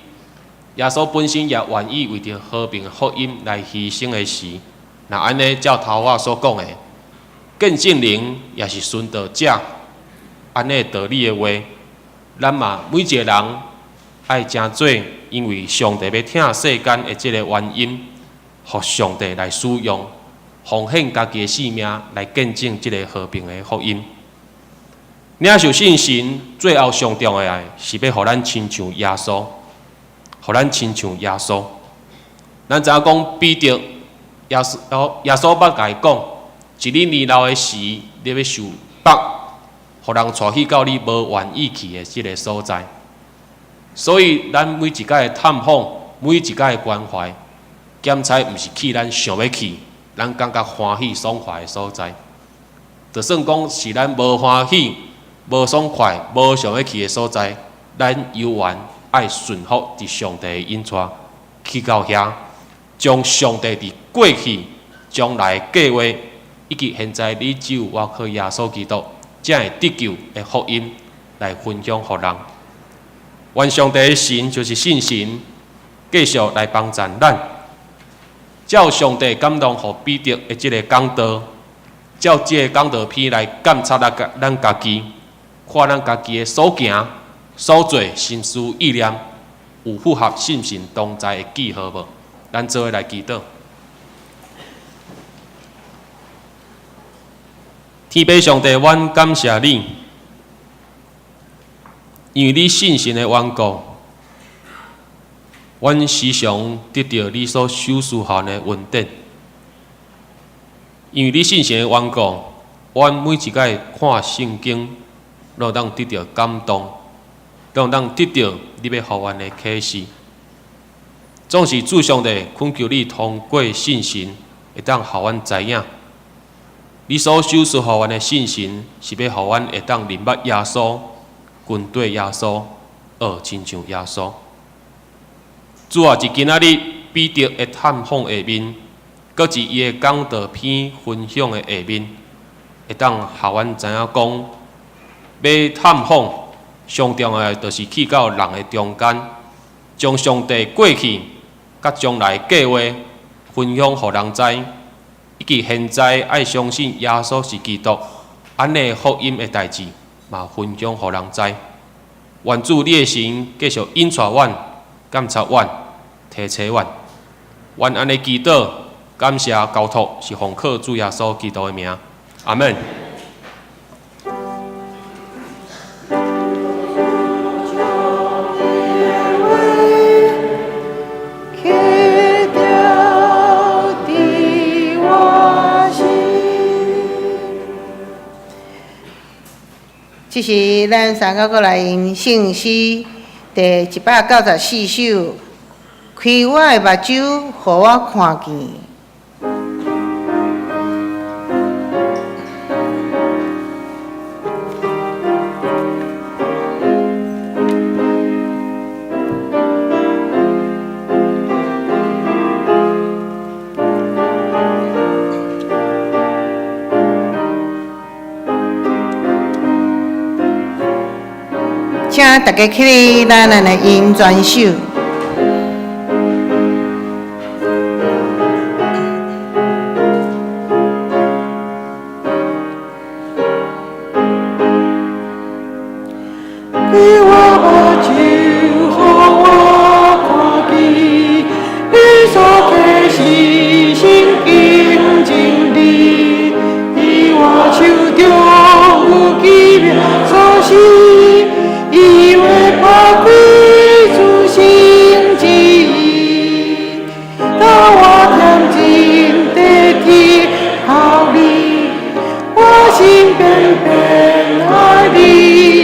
[SPEAKER 5] 耶穌本身也願意為著和平的福音來犧牲的時，若按呢照頭仔所講的，見證人也是殉道者，按呢道理的話，咱嘛每一个人愛成做，因為上帝欲疼世間的這个原因，予上帝來使用，奉獻家己的性命來見證這个和平的福音。領受聖神最後上重要的是欲予咱親像耶穌，予咱親像耶穌。咱知影講彼得，耶穌耶穌捌共伊講，佇你年老的時，你欲受縛，予人帶去到你無願意去的這个所在。所以，咱每一擺的探訪，每一擺的關懷，檢採毋是去咱想欲去，咱感覺歡喜爽快的所在。就算講是咱無歡喜、無爽快、無想欲去的所在，咱猶原愛順服佇上帝的引帶，去到遐，將上帝佇過去、將來的計劃，以及現在你只有倚靠耶穌基督，才會得救的福音來分享予人。願上帝的神就是聖神，繼續來幫助咱。照上帝感動予彼得的這个講道，照這个講道篇來監察咱咱家己，看咱家己的所行所做、心思意念，有符合聖神同在的記號無？咱做伙來祈禱。天父上帝，阮感謝你，因為你聖神的緣故，阮時常得著你所賞賜予阮的恩典。因為你聖神的緣故，阮每一擺看聖經，攏會當得著感動，攏會當得著你欲予阮的啟示。總是主上帝懇求你通過聖神，會當予阮知影，你所賞賜予阮的聖神，是欲予阮會當認捌耶穌，跟綴耶穌，學親像耶穌。主啊，佇今仔日彼得的探訪下面，閣佇伊的講道篇分享的下面，會當予阮知影講，欲探訪上重要的，就是去到人的中間，將上帝過去佮將來計劃分享予人知，以及現在愛相信耶穌是基督，按呢福音的代誌嘛分享予人知。願主你的神繼續引帶阮、監察阮、提醒阮。阮按呢祈禱，感謝交託，是奉靠主耶穌基督的名，阿們。
[SPEAKER 1] 刻著佇我心。這是咱三個閣來吟聖詩第194首，開我的目睭，予我看見。請大家起立，咱來吟全首。開我目睭，予我看見，你所啟示聖經真理，佇我手中有奇妙鎖匙，伊會拍開諸神旨意，當我恬靜地聽候你，我心偏偏愛你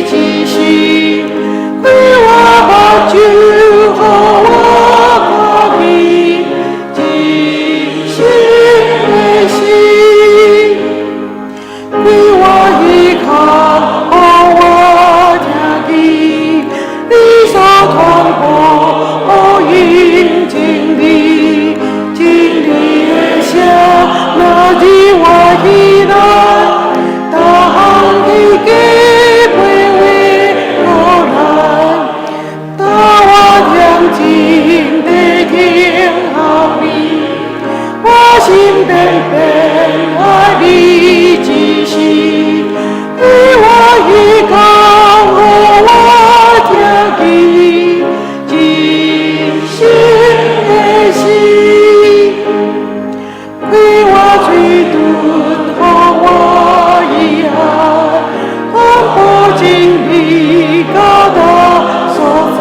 [SPEAKER 1] 之時，開我目睭，予我看見一生的心，開我耳孔，予我聽見你所傳播福音真理，真理的聲若佇我耳內，逐項的計陪為苦難，當我恬靜地聽候你，我心偏偏愛你之時，開我耳孔，予我聽見一生的詩，開我喙唇，予我以愛，傳播真理到達所在，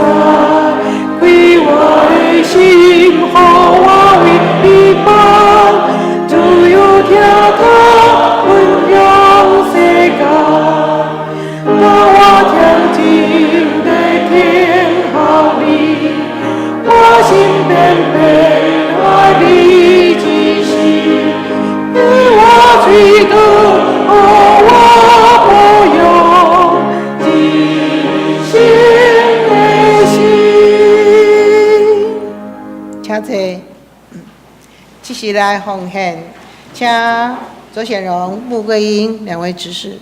[SPEAKER 1] 開我的心，予我為你伴，自由聽他分享世界。當我恬靜地聽候你，我心偏偏愛你之時，開我喙唇，予我保養一生的心。請坐。這是來奉獻，請左顯榮、穆桂英兩位執事。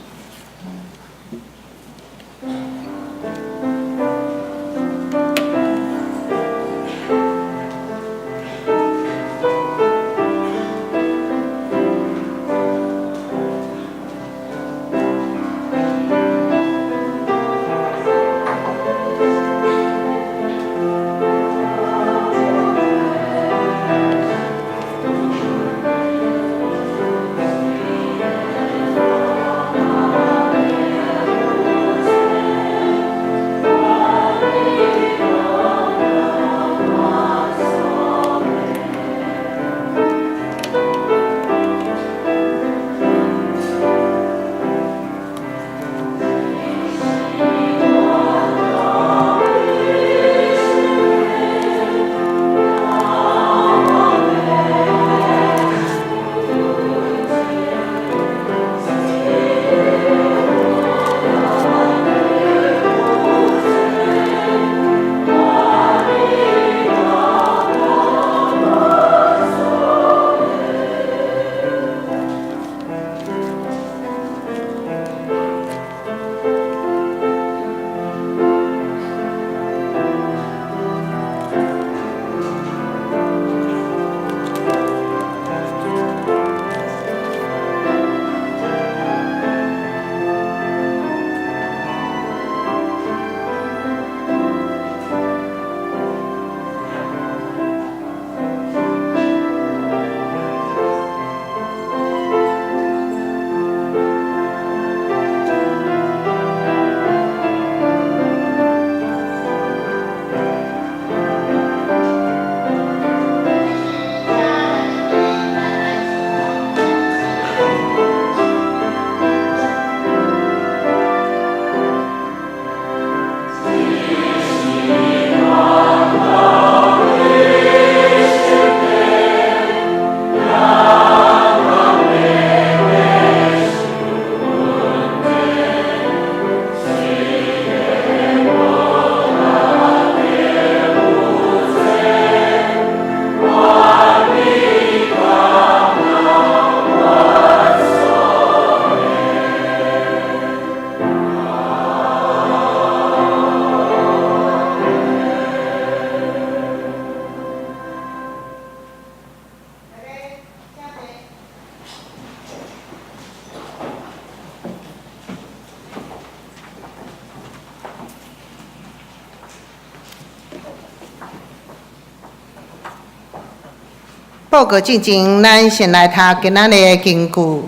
[SPEAKER 1] 報告進前，咱先來讀今仔日的經句。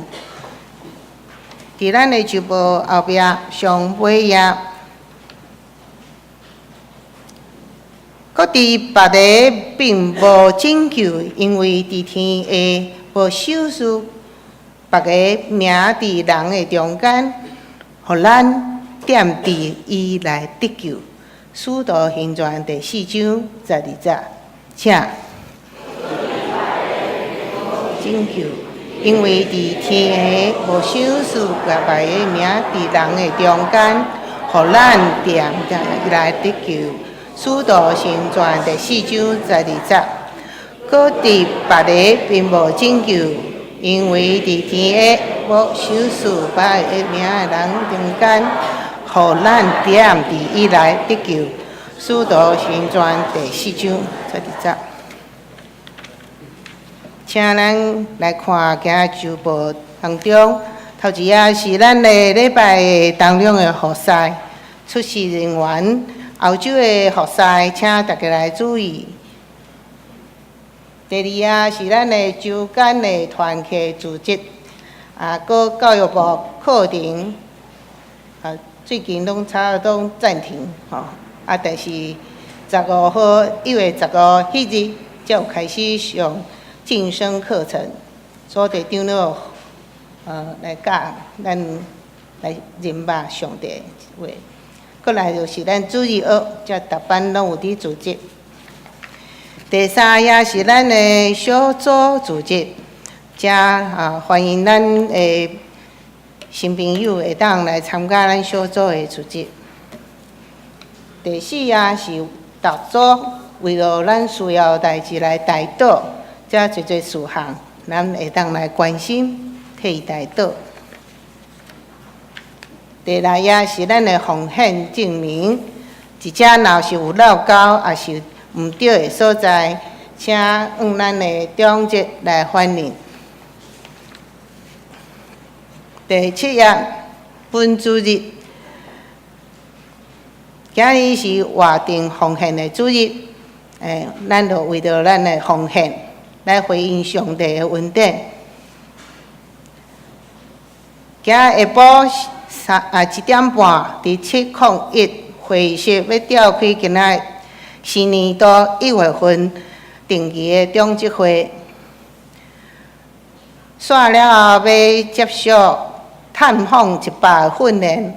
[SPEAKER 1] 佇咱的週報後壁上尾頁，閣佇別个並無拯救，因為佇天下無賞賜別个名佇人的中間，予咱踮佇伊來得救。使徒行傳第四章十二節，請。拯救，因為佇天下無賞賜別个名佇人的中間，予咱踮佇伊來得救。使徒行傳第四章十二節，閣佇別个並無拯救，因為佇天下無賞賜別个名佇人中間，予咱踮佇伊來得救。使徒行傳第四章十二節。請咱來看今仔週報當中，頭一頁是咱的禮拜的當中的服侍，出席人員，後週的服侍，請大家來注意。第二頁是咱的週間的團契組織，啊，閣教育部課程，啊，最近攏差不多暫停，吼，啊，但是15號1月15彼日才有開始上進深課程，主題長老來教咱來認捌上帝話。閣來就是咱主日學，這逐班攏有佇組織。第三頁是咱的小組組織，遮啊歡迎咱的新朋友會當來參加咱小組的組織。第四頁是逐組為著咱需要代誌來代禱。遮濟濟事項，咱會當來關心，替伊代禱。第六頁是咱的奉獻證明，一隻若是有漏交，抑是毋對的所在，請向咱的長執來反映。第七頁，本主日，今日是活定奉獻的主日，咱就為著咱的奉獻來回應上帝的恩典。今仔下晡三啊一點半，佇701會議室欲召開今仔新年度1月份定期的長執會。煞了後，欲接受探訪100訓練，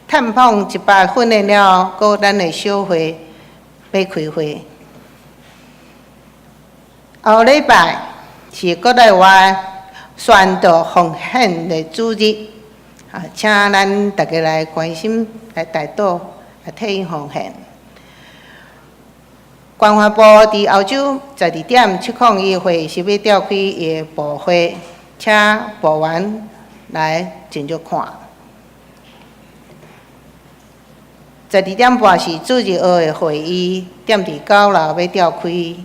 [SPEAKER 1] 探訪100訓練了後，閣咱的小會欲開會。後禮拜是國內外宣道奉獻的主日，啊，請咱大家來關心、來代禱、來替𪜶奉獻。關懷部佇後晝12點701會議室欲召開伊的部會，請部員來進入看。12點半是主日學的會議，踮佇九樓欲召開。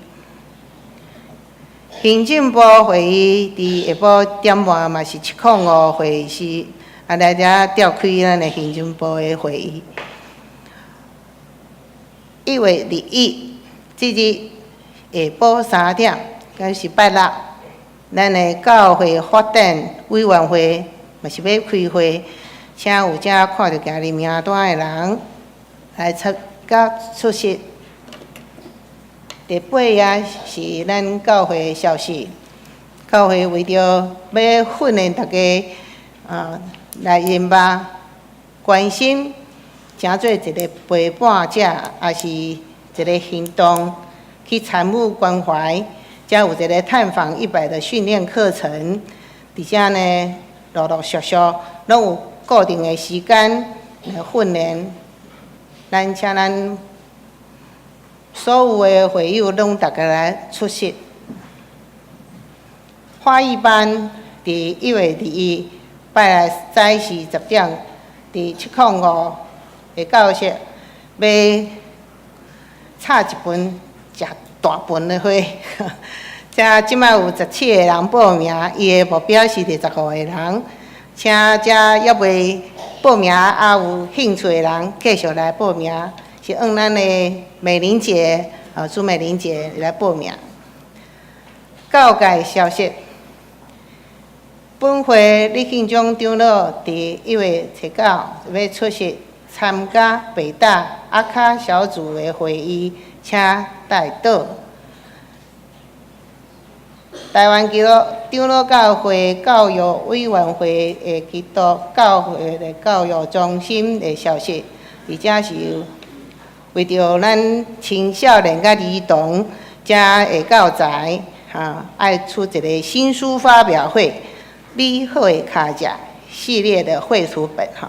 [SPEAKER 1] 行政部會議佇下晡點半嘛是705會議室，啊來遮召開咱的行政部的會議。1月21這日下晡3點，敢是拜六，咱的教會發展委員會嘛是欲開會，請有遮看著今日名單的人來參加出席。第八頁是咱教會的消息，教會為著欲訓練大家啊來認捌、關心，成做一个陪伴者，抑是一个行動去參與關懷，才有一个探訪100的訓練課程。佇遮呢，陸陸續續攏有固定的時間來訓練。咱請咱所有的會友攏逐家來出席。華語班佇1月21拜六早時10點，佇705的教室欲插一盆誠大盆的花，遮這擺有17個人報名，伊的目標是25個人，請遮猶未報名也有興趣的人繼續來報名，是按咱的美玲姐，朱美玲姐來報名。教界消息，本會李慶忠長老佇1月19欲出席參加北大阿卡小組的會議，請代禱。台灣基督長老教會教育委員會的基督教會的教育中心的消息，而且是為著咱青少年佮兒童遮的教材，哈，愛出一个新書發表會，美好的跤跡系列的繪圖本，吼，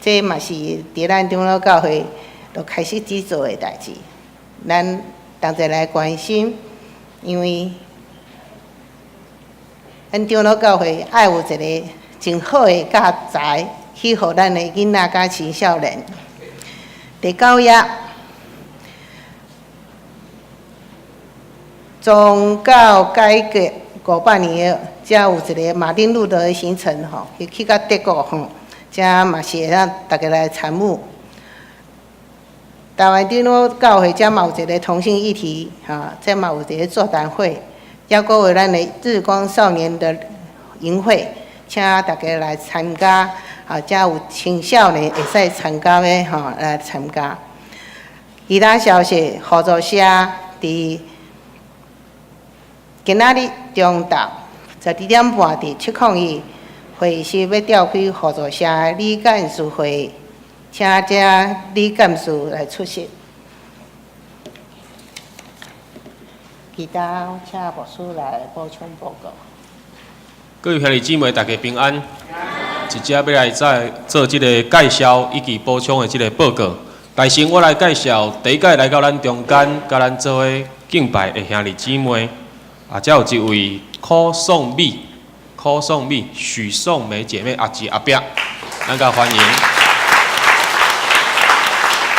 [SPEAKER 1] 這嘛是佇咱長老教會就開始制作的代誌，咱同齊來關心，因為咱長老教會愛有一个真好的教材，去予咱的囡仔佮青少年。第九頁，宗教改革500年，遮有一个馬丁路德的行程吼，伊去到德國吼，遮嘛是會當逐家來參與。台灣長老教會遮嘛有一个同性議題，吼，這嘛有一个座談會，抑閣有咱的日光少年的營會，請大家來參加，啊，遮有青少年會使參加的吼來參加。其他消息，合作社佇今仔日中晝12點半佇701會議室欲召開合作社的理幹事會，請遮理幹事來出席。其他請牧師來補充報告。
[SPEAKER 5] 各位兄弟姊妹，大家平安。一隻欲來再做這个介紹以及補充的這个報告。首先，我來介紹第一屆來到咱中間，佮咱做伙敬拜的兄弟姊妹。啊，遮有一位柯宋美、柯宋美、許宋美姐妹，阿姊阿伯，咱共歡迎。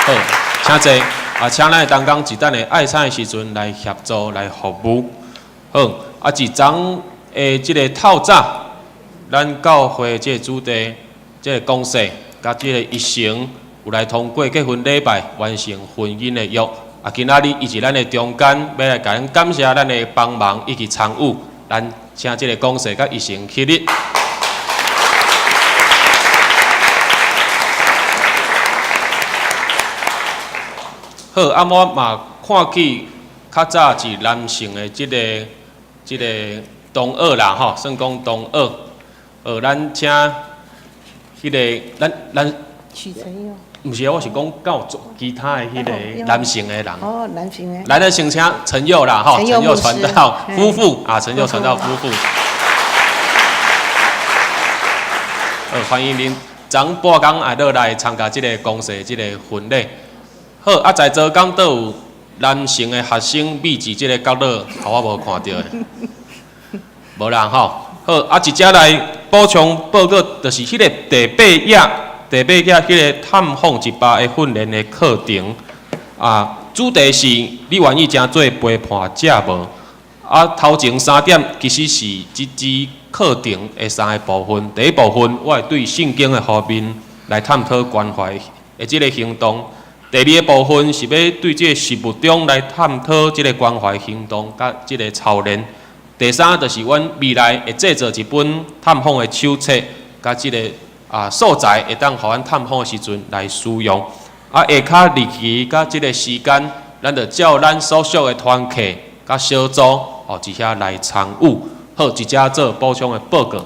[SPEAKER 5] 好，請坐。啊，請咱的同工一等下愛餐的時陣來協助來服務。好，啊，一昨的這个透早，咱教會這个主題，這个公式，佮這个一成有來通過結婚禮拜，完成婚姻的約。啊，今仔日伊佇咱的中間，欲來共咱感謝咱的幫忙以及參與，咱請這个講師佮醫生起立。好，啊，我嘛看起較早是男性的這个同學啦，吼，算講同學。咱請彼个咱咱。
[SPEAKER 1] 許承佑。
[SPEAKER 5] 毋是啊，我是講佮有做其他的彼个男性的人。
[SPEAKER 1] 哦，男性的。
[SPEAKER 5] 來，咱先請陳佑啦，吼，陳佑傳道夫婦啊，陳佑傳道夫婦。歡迎恁昨半工也落來參加這个公司這个婚禮。好，啊，在座敢閣有男性的學生美智這个角落，我無看著的，無人吼。好，啊，一隻來補充報告，就是彼个第八頁。第八頁彼个探訪100的訓練的課程，啊，主題是你願意成做陪伴者無？啊，頭前三點其實是這支課程的三个部分。第一部分，我會對聖經的方面來探討關懷的這个行動；第二个部分是欲對這个實務中來探討這个關懷行動佮這个操練；第三，就是阮未來會製作一本探訪的手冊佮這个。啊，素材會當予阮探訪的時陣來使用。啊，下跤日期佮這个時間，咱就照咱所屬的團契佮小組哦，佇遐來參與。好，一隻做補充的報告。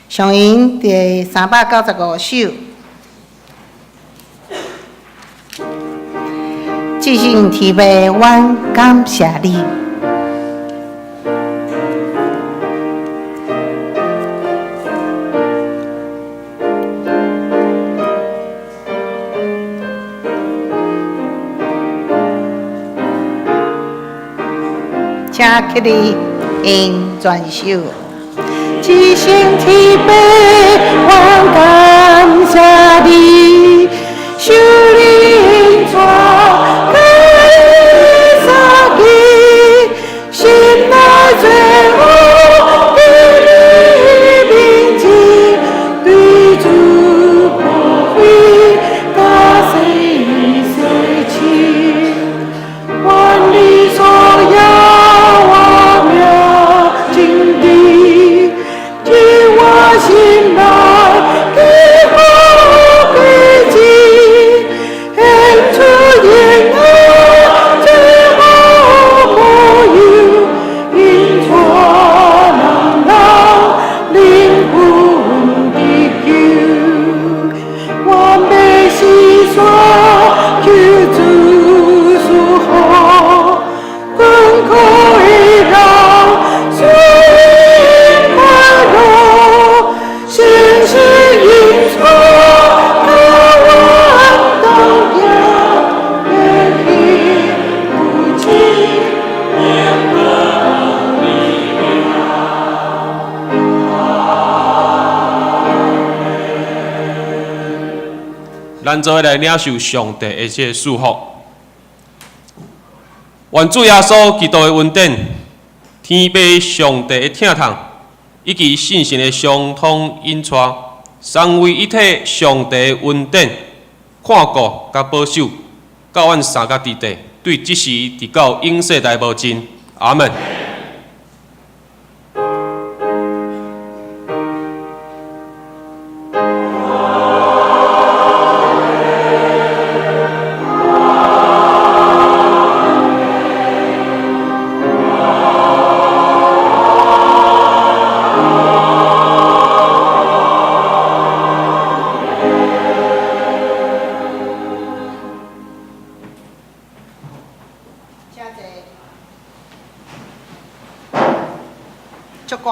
[SPEAKER 1] 上引第395首，至聖天父，阮感謝你。請起立，用全首。至聖天父，阮感謝你，受你恩賜佮三支，心內罪惡佇你面前，對主不悔甲洗。
[SPEAKER 5] 咱做伙來領受上帝的這个祝福。願主耶穌基督的恩典、天父上帝的疼痛，以及聖神的相通引帶，三位一體上帝的恩典、看顧佮保守，教阮三个弟弟，對這時直到永世代無盡。阿門。
[SPEAKER 1] 請坐。祝歌。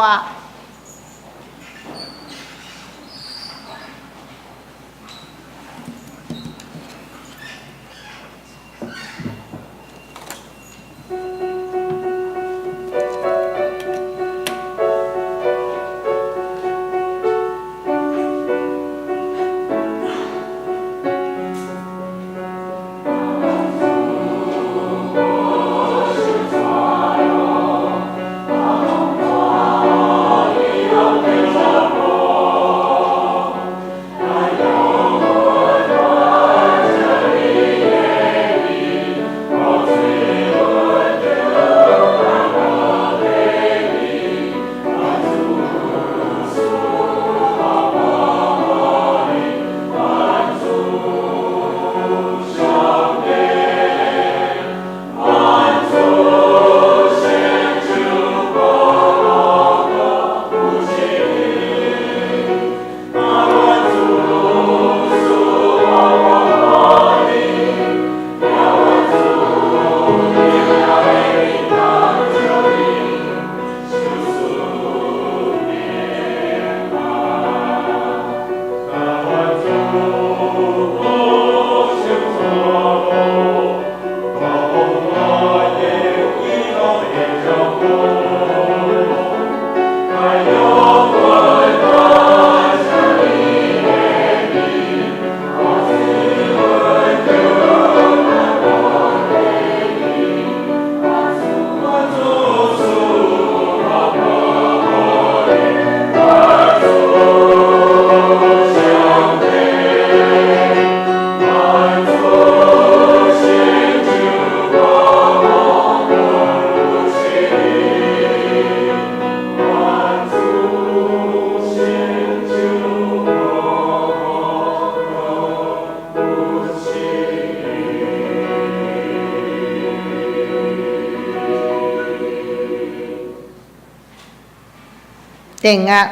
[SPEAKER 1] 電壓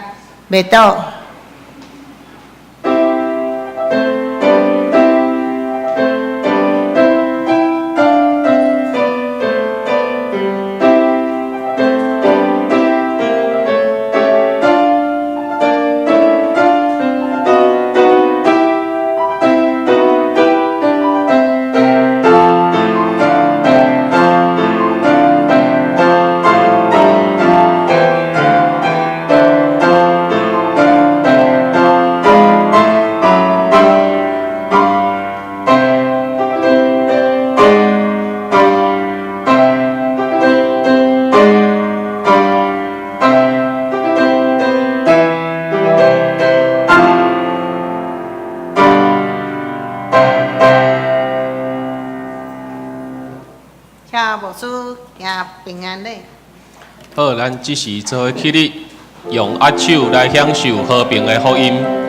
[SPEAKER 1] 袂倒。請牧師行平安禮。
[SPEAKER 5] 好，咱這時做伙起立，用握手來享受和平的福音。